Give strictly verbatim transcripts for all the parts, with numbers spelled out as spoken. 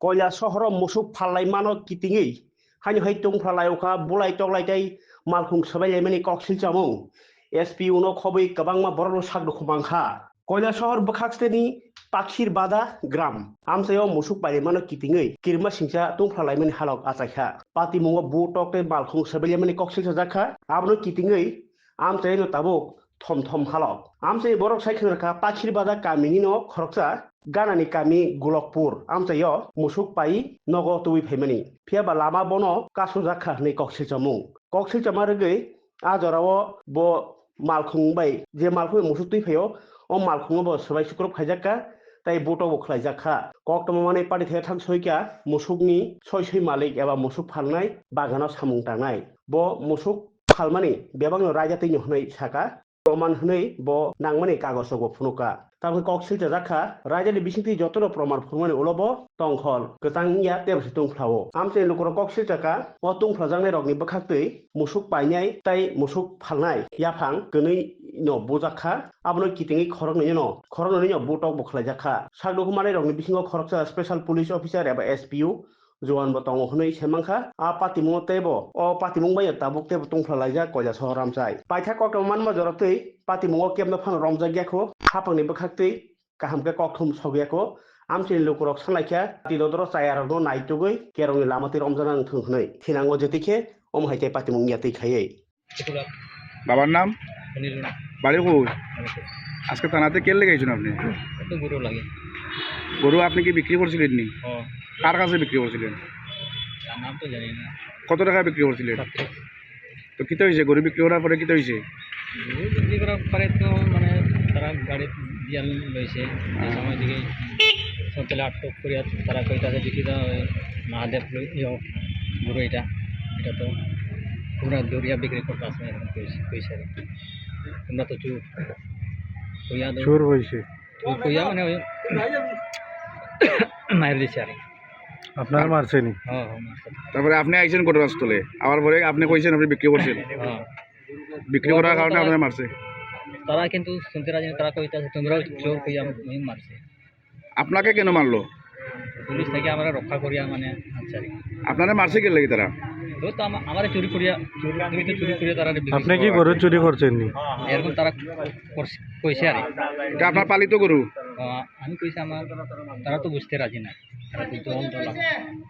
Koilasohoro musuk phalnai mano kitingwi, haino hai tongphralai wngkha, bulai toklai tei malkhung swbailaimani koksil chamung. S P O no khobwi kwbangma borokno sak dukhu mankha. Koilasohor bwkhaksteni Pakhir Bada gram amchaio musuk pailaimano kitingwi kirima singcha tongphralaimani halok achaikha. Patimungo butok tei malkhung swbailaimani koksil chajakha. Abono kitingwi amchaino tabuk thom thom halok. Amchai borok sai khna kha Pakhir Bada kamini no khoroksa ganani kami Golokpur amchaio musuk pai nogo tubui phaimani. Phiya ba lama bono kasujak kha hwnwi koksil chamung. Koksil chama rwgwi a jorao bo malkhung bai je malkhung bai musuk twi phaio, o malkhungo bo swbai sukrup khaijak kha tei butok bo khlaijak kha. Koktwma manwi party thai thang soi kha musukni soi soi malik eba musuk phalnai bagano samung tangnai. Bo musuk phalmani bebakno raida twino hwnwi saka. Proman hwnwi bo nangmani kagoj rokbo phunukha. Tamoni kok silchajak kha, raidani bisingtwi jotono proman phunukmani ulo bo tongkhol kwchang wngya tei bo se tungphlao. Amchaini lukurok kok silchakha, o tungphlajaknai rokni bwkhaktwi musuk painai tei musuk phalnai yaphang kwnwi no bujak kha, abono kitingwi khoroknwi no, khoroknwi no butok bo khlaijak kha. Sak dukhumanai rokni bisingo khoroksa special police officer eba S P O, Juan bo tongo hwnwi se mankha. A patimungo teibo o patimung bai tabuk teibo tungphla laijak Koilasohor amchai. Paithak koktwma manma jorotwi patimungo kebno phano romjak yakho, haphangni bwkhaktwi kaham khe kokthum sok yakho. Amchaini lukurok sanlaikha, twi dodoro chayarokno naitugwi kerongni lama twi romjakna wngthung hwnwi thinango, jetikhe omo hai tei patimung yatwi khaiwi. বাবার নাম? অনিল রায়। বাড়ি কই? অনিল রায়। আজকে থানাতে কে লেগে আইছেন আপনি? এত গরু লাগে। গরু আপনি কি বিক্রি করছিলেন নি? ও। কার কাছে বিক্রি করছিলেন? তার নাম তো জানি না। কত টাকা বিক্রি করছিলেন? সাতত্রিশ। তো কিতা হয়েছে? গরু বিক্রি করার পরে কিতা হয়েছে? গরু বিক্রি করার পরে তো মানে তারা গাড়ি দিয়া লইছে। এই সময় দিকে সন্তালে আটক করিয়া তারা কইতাছে দেখি তো ওই মহাদেব লই-, ইয়ো, গরু এটা, এটা তো পুরা দরিয়া বিক্রি করতে আসে এরকম কইছে, কইছে আর কি। তোমরা তো চুর। কইয়া তো চোর হইছে। চুর কইয়া মানে ওই মাইর দিছে আর কি। আপনারা মারছেনি? হ্যাঁ, হ্যাঁ, মারছে। তারপরে আপনি আইছেন ঘটনাস্থলে, আবার পরে আপনি কইছেন আপনি বিক্রি করছেন। হ্যাঁ। বিক্রি করার কারণে আপনারা মারছে। তারা কিন্তু শুনতে রাজি না, তারা কইতাছে, "তোমরাও চোর," কইয়া আমি মারছে। আপনাকে কেন মারলো? পুলিশ থেকে আমরা রক্ষা করিয়া মানে আনছে আর কি। আপনারা মারছে কে লাগি তারা? তো, তো আমা-, আমারে চুরি করিয়া, চুরি, তুমি তো চুরি করিয়া তারা বিক্রি আপনি কি করো। গরু চুরি করছেন নি? এরকম তারা করছে, কইছে আর কি। এটা আপনার পালিত গরু? আ, আমি কইছি আমার, তারা তো বুঝতে রাজি না। তারা তো দম দলা।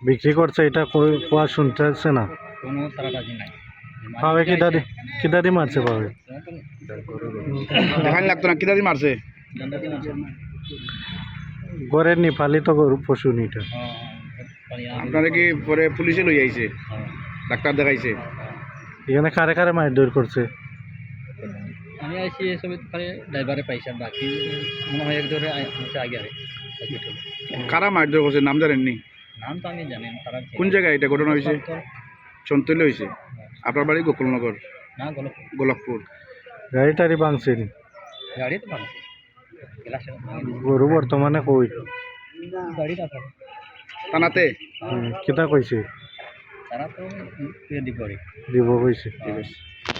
বিক্রি করছে এটা কই, কোয়া শুনতে আসছে না? কোনো তারা রাজি নাই। পাবে কিদাদি, কিদাদি মারছে পাবে? দেখানি লাগতো না, কিদাদি মারছে? ঘরের নি পালিত গরু, পশু নি এটা। হ্যাঁ, হ্যাঁ, হ্যাঁ। আপনারা কি পরে পুলিশে লই আইছে? হ্যাঁ। ডাক্তার দেখাইছে? হ্যাঁ, হ্যাঁ। এখানে কারে কারে মারধর করছে? আমি আইছি এসবে খালি ড্রাইভারে পাইছি, বাকি মনে হয় এক ধরে আই-, আছে আগে আরে। কারা মারধর করছে নাম জানেননি? নাম তো আমি জানি না, তারা কোন জায়গায় এটা ঘটনা হয়েছে? সন্তল। সন্তলে হয়েছে। হ্যাঁ। আপনার বাড়ি গোকুলনগর? না, গোলকপুর। গোলকপুর। গাড়ি টাড়ি ভাঙছে নি? গাড়ি তো ভাঙছে। গ্লাস ভাঙছে। গরু বর্তমানে কই? গাড়ি রাখা। থানাতে? হুম, কিতা কইছে? তারা তো ইয়ে দিব আর কি। দিব কইছে। ঠিক আছে।